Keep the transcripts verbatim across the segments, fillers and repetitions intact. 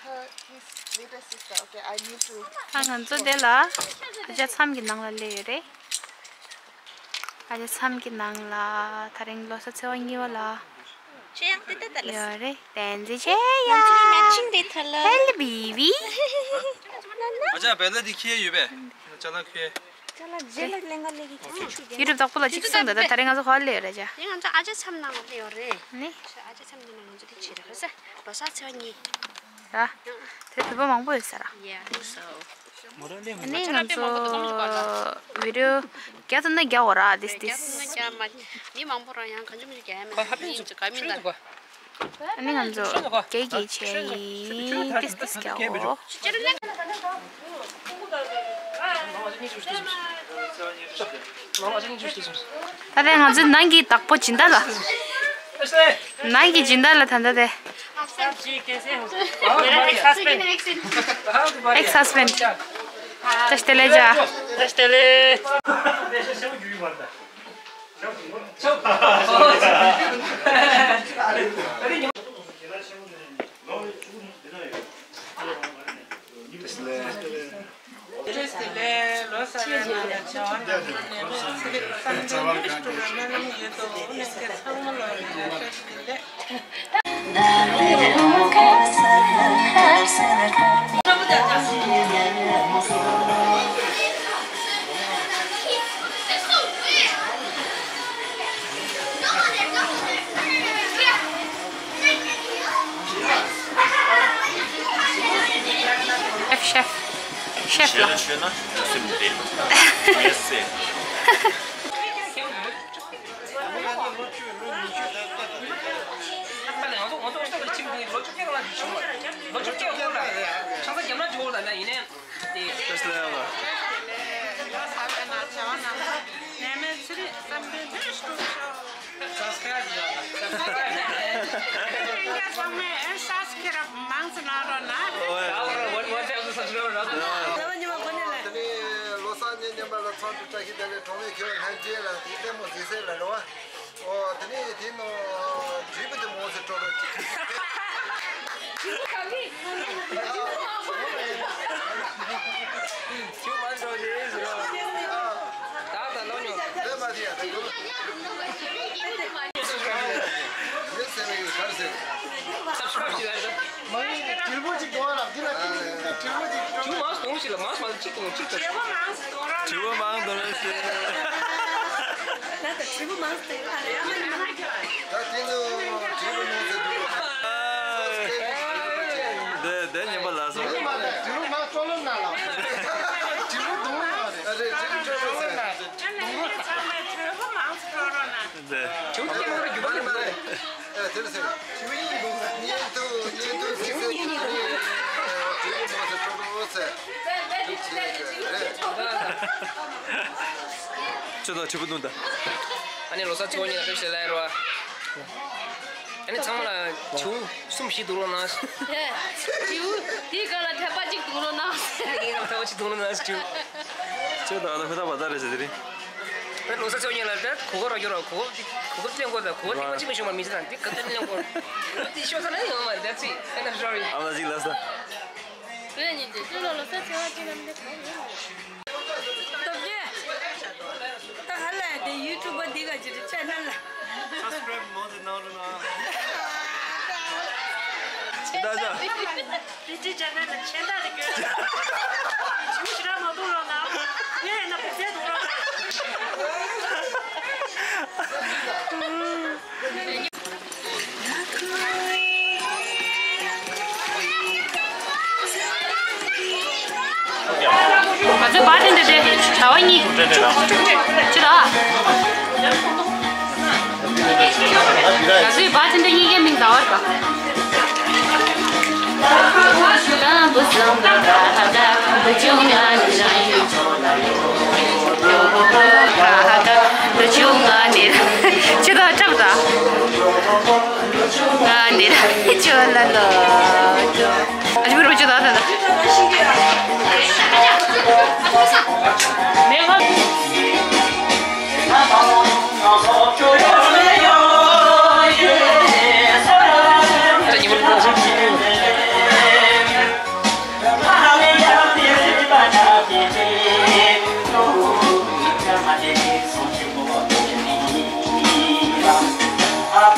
Her, his little sister. Okay, I need to. ཨ། ང་ཚོ་འདི་ལ་ཨ་ཅག་མཚམས་ཀྱི་ནང་ལ་སླེབས་ཡོད་རེད། ཨ་ཅག་མཚམས་ཀྱི་ནང་ལ་དེ་རིང་ལོ་གསར་ཚེས་པ་གཉིས་པ་ལ། ཆེ་ཡང་དེ་ལྟ་ལ། ཡོད་རེད། བསྟན་འཛིན་ཆེ་ཡང་། ང་ཚོའི་matching་རེད་ད་ལ། ཧེ་ལི་བི་བི། ཨ་ཅག་བེ་ལ་འདི་ཁྱེར་ཡོད་པས། ཅ་ལག་ཁྱེར། ཅ་ལག་རྗེས་ལ་ལེན་ག་ལེན་གི། ཁྱེད་ཆུ་རྒྱལ་ཡུ་ཊུབ་བདག་པོ་ལ་ཅིག་གསུངས་དང་། ད་དེ་རིང་ང་ཚོ་ག་པར་སླེབས་ཡོད་རེད་ཅག་དེ་ང་ཚོ་ཨ་ཅག་མཚམས་ནང་ལ་སླེབས་ཡོད་རེད། ནི། ཨ་ཅག་མཚམས་འདི་ནང་ང་ཚོ་དེ་བྱེད་རེད། ཧོ་ས། ལོ་གསར་ཚེས་པ་གཉིས། ར། དེ་བོད་པ་མང་པོ་ཡོད་ས་ར། Yeah, I think so. ཨ་ནི་ང་ཚོ་བི་ཌི་ཡོ་རྒྱག་ཐུབ་ན་རྒྱག་འོ་ར། དིས་དིས། རྒྱག་ཐུབ་ན་རྒྱག་མ། མི་མང་པོ་རང་ཡང་གང་བྱུང་མི་བྱུང་རྒྱག་ཡ་མེད། ཁོ་ཧ་པན་ཚུ་མི་འདུག་ག་མི་འདུག་ཁྱོད་ཚོ་ག་ཨ་ནི་ང་ཚོ་རྒྱག་གི་བྱས་ཡིན། དིས་དིས་རྒྱག་འོ། ད་ལྟ་ང་ཚོའི་ནང་གི་བདག་པོ་སྦྱིན་བདག་ལ། ནང་གི་སྦྱིན་བདག་ལ་ད་ལྟ་དེ། Ex husband. Ex husband. བཀྲ་ཤིས་བདེ་ལེགས་ཅག་བཀྲ་ཤིས་བདེ་ལེགས། ཤེཕ་ཤེཕ་ཤེཕ་ལགས། ཤེས་ན་ཤེས་ན་སེམས་བདེ། ཡེ་སེ། ང་ཚོ་ང་ཚོ་ལོ་བཅུ་བཅུ་ལ་ཁྱིམ་གྱི་ལོ་བཅུ་བཅུ་ལ་བྱུང་བ། ལོ་བཅུ་བཅུ་ལ་ཆང་ས་རྒྱབ་ན་ཇོ་ལ་ན་ཡིན་ནའི། Subscribe. Subscribe. What, what else to subscribe? ཨོ་ཡ། ལོ་གསར་ཉིན་ཉིན་པ་ལ་ཚང་དུ་བཀྲ་ཤིས་བདེ་ལེགས། གྲོགས་མེད་ཁྱོད་ལྷན་རྒྱས་ལ་ལྟད་མོ་གཟིགས་སེ་ལ་རེ་བ། ཨོ་དེ་ནས་དེ་ནོ་འབྲས་བུ་དེ་མོ་ཟེར་སྤྲོ་རོགས་ཅིག་ཁྱོད་མ་འགྲོ་རེད་ཟེར་རོ། ད་ད་ལོ་ཉོ། འདི་མ་དེ་ཡ་དེ་ལོ། མི་ཟེར་བའི་གར་ཟེར། Subscribe ཞིག་ལ་རེད། མ་ཡིན་དྲིལ་བུ་ཅིག་འདུག་ཨ་ལགས། འདི་ལ་དྲིལ་བུ་ཅིག་འདུག་མང་སྟོང་ཞིག་ལ་མང་སོང་ཅིག་དང་ཅིག་དང་། དྲིལ་བུ་མང་སྟོང་ར། དྲིལ་བུ་མང་སྟོང་ར་ཟེར། ད་དེ་ནི་དྲིལ་བུ་མང་ཟེར་འདུག་འདི་འདི་ཉན་པ་ལ་སོང་། དྲིལ་བུ་མང་སྟོང་ལ་ན་ལ། དྲིལ་བུ་དུང་ལ་ཟེར། ཨ་རེད། དྲིལ་བུ་སྟོང་ལ་ཟེར། དྲིལ་བུ་མང་སྟོང་ར་ན། འདི། ཁྱོད་ཀྱིས་མ་རྒྱུ་མ་རེད་མ་རེད། ཨ་དེར་ཟེར། བརྙན་ཐུང་བརྙན་ཐུང་ཟེར་ཟེར་དེ་ནི་དྲིལ་བུ་མང་ཟེར་སྤྲོ་སྤྲོ་ཟེར། དེ་ག་རེད། ཁྱོད་དང་དྲིལ་བུ་བརྡུང་ད། ཨ་ནི་ལོ་གསར་ཚེས་པ་གཉིས་ལ་བཀྲ་ཤིས་བདེ་ལེགས་རོ། ཨ་ནི་ཚང་མ་ལ་བྱིའུ་གསུམ་བཞི་བརྡུང་རོགས་གནང་། བྱིའུ་དེའི་སྒང་ལ་ཐེབས་པ་གཅིག་བརྡུང་རོགས་གནང་། ངའི་སྒང་ལ་ཐེབས་པ་གཅིག་བརྡུང་རོགས་གནང་། བྱིའུ། ཁྱོད་དང་ཨ་ནི་ཧུ་ཐག་བ་ད་རེད་ཟེར་དེ་རིང་། ད་ལོ་གསར་ཚེས་པ་གཉིས་ལ་ད་གོ་སྐབས་རག་རྒྱུ་ར། གོ་སྐབས་འདི་གོ་སྐབས་གླེང་དགོས་ད། གོ་སྐབས་གླེང་མ་བྱུང་བ་མི་ཚེ་ནང་འདི་ག་ཚོད་གླེང་དགོས། འདི་ཤོར་ས་ན་ཡོང་མ་རེད། That's it. End of story. ཨ་མ་ལ་གཅིག་ལ་ས། བོད་ཉིད་ཀྱི་ཕྱི་ལོ་ལོ་གསར་ཚེས་པ་གཅིག་ལ་འདི་གང་ཡིན། སྟོབས་རྒྱལ། ད་ཧ་ལས་དེ་ཡུ་ཊུབ་པ་འདི་ག་ཅི་རེད་ཅེ་ནལ་ལ། Subscribe མང་ཙམ་གནང་རོགས་གནང་། ད་ཅག་དེ་ཅི་བྱ་ན་ན་ཆེན་ད་རེ་གྱོད། ཆུ་ཞི་ར་མ་གཏོང་རོགས་གནང་། ངས་ཡིན་ན་བུ་ཚའི་གཏོང་རོགས་གནང་། ང་ཚོའི་བར་ཐེན་ཌར་དེ་ཟླ་བ་གཉིས། ཅི་ལ། ང་ཚོའི་བར་ཐེན་ཌར་གཉིས་ཀའི་མིང་ཟླ་བ་རེད་པ། ཅི་ད་འཁྲབ་ད། ང་ནི་ཅོ་ལ་ལོ། ཨ་ཅི་མི་རོ་ཅོ་ད་ད་ད། Are you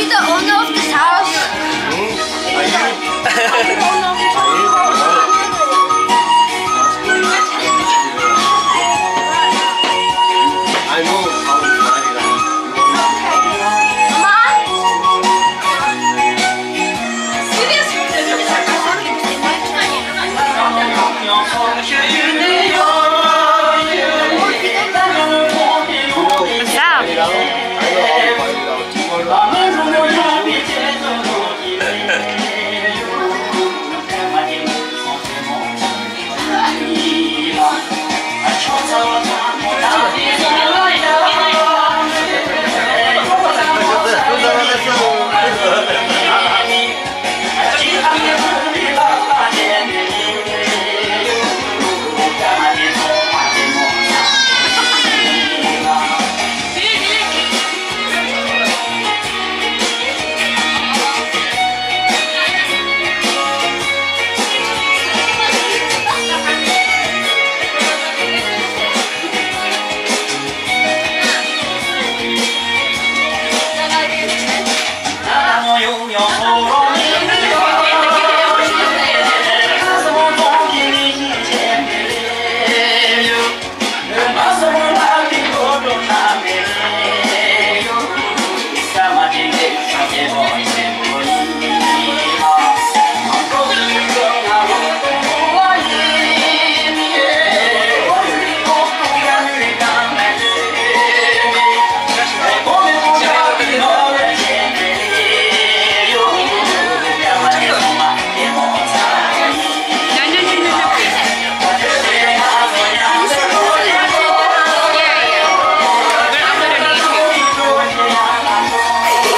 the owner of this house? I know how to find it out. What's up?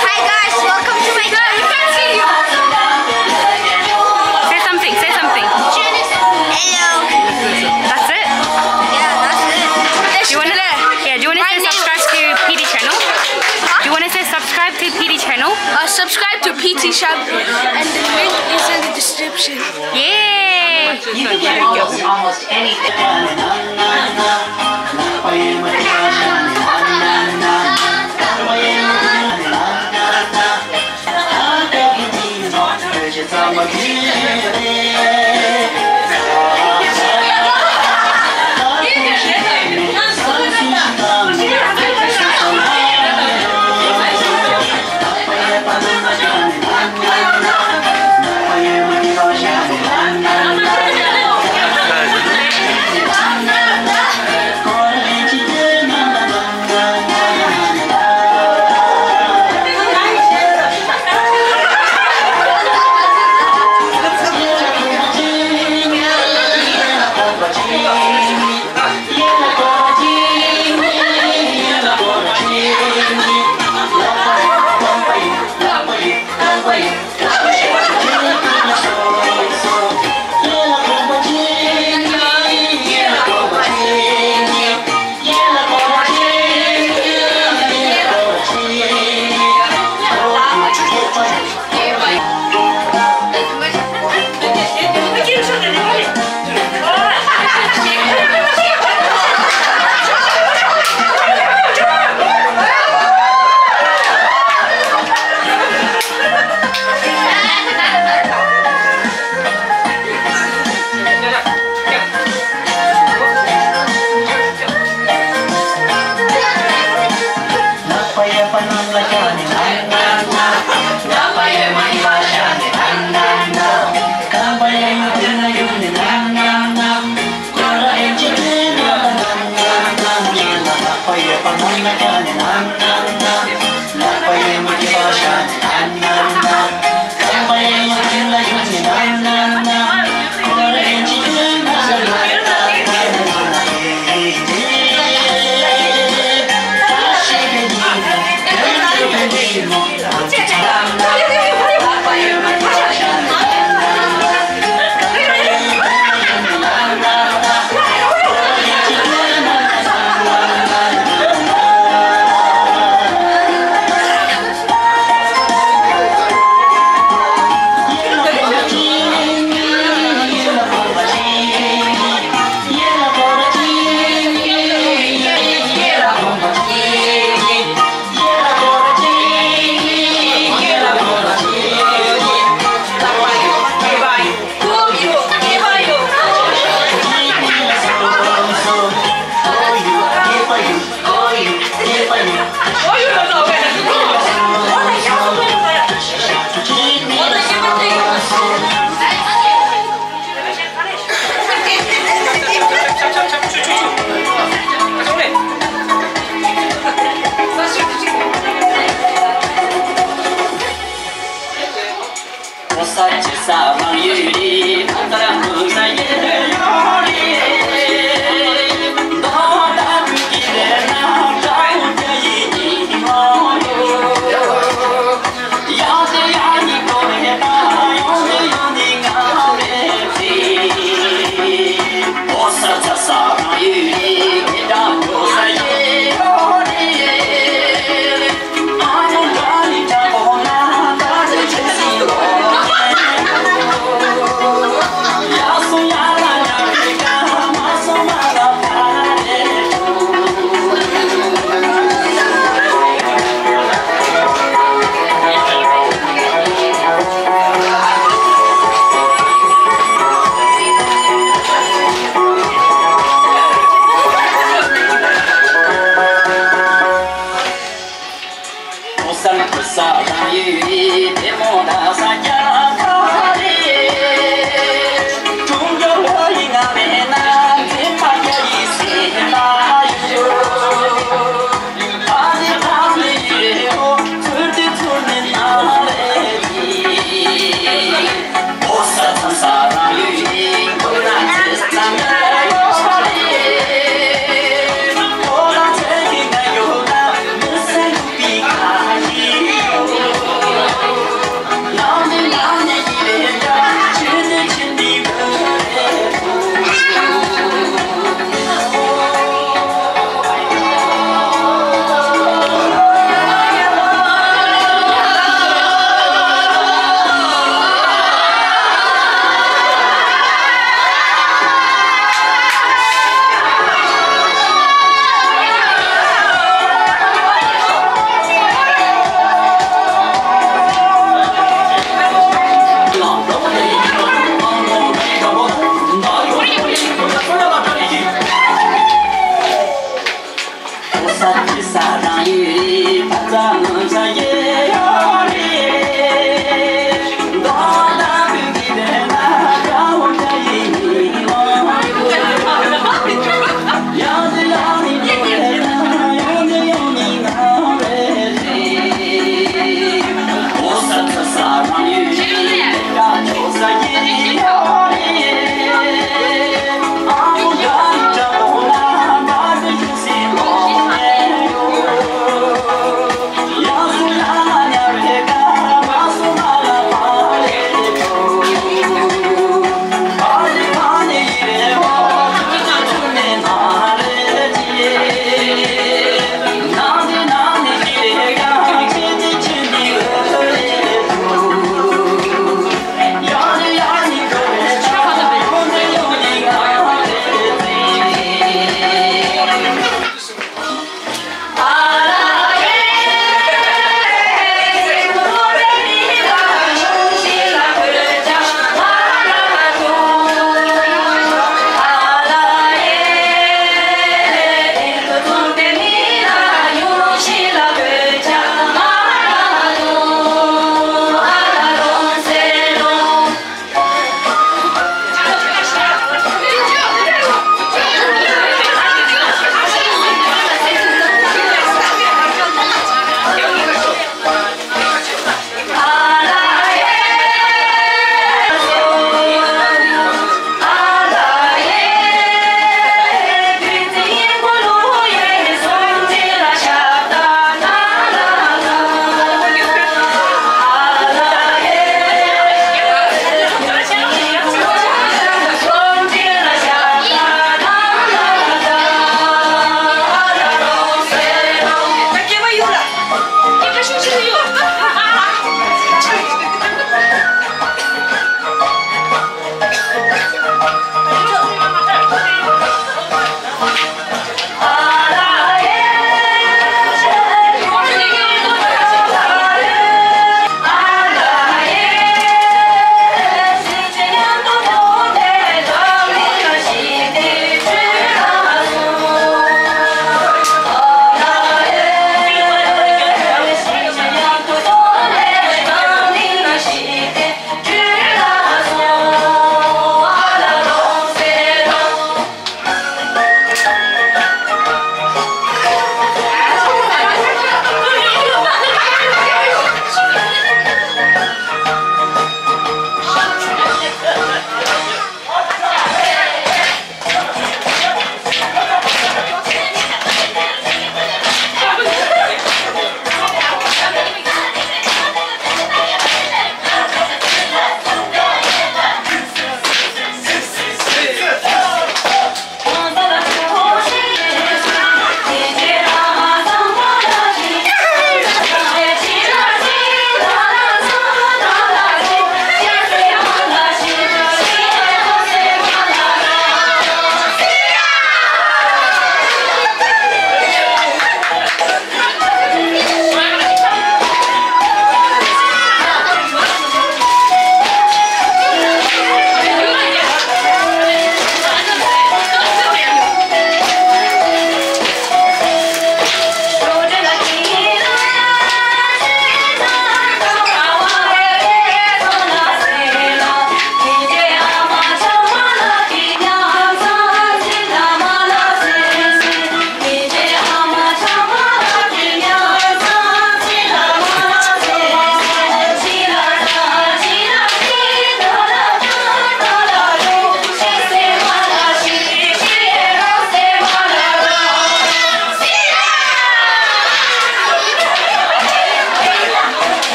Hi guys, welcome to my channel. Say something, say something. Hello. That's it? Yeah, that's it. Do you wanna, yeah, do you wanna say subscribe to P D channel? Huh? Do you wanna say subscribe to P D channel? Uh, subscribe to P T channel, and the link is in the description. Yay! You can get almost, almost anything.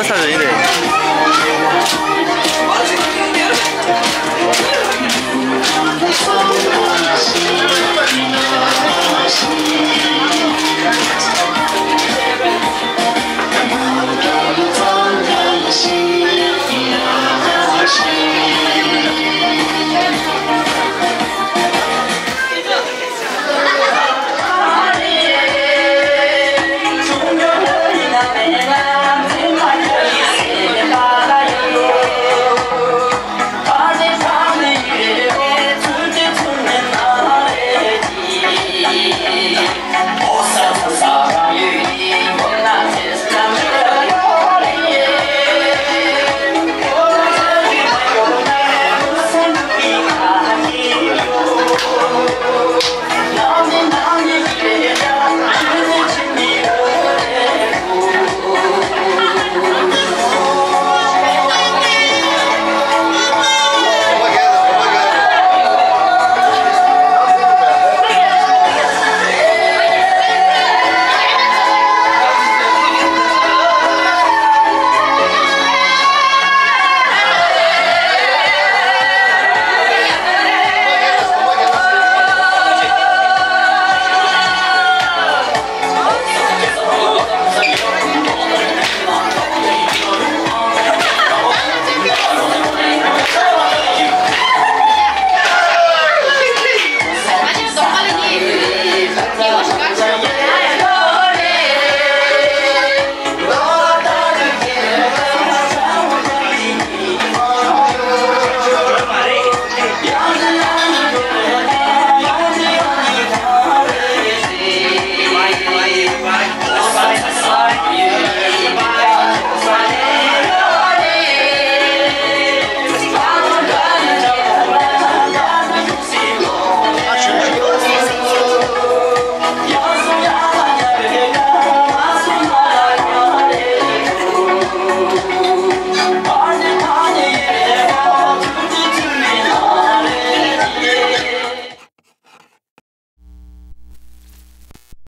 ས་རེད་རེད།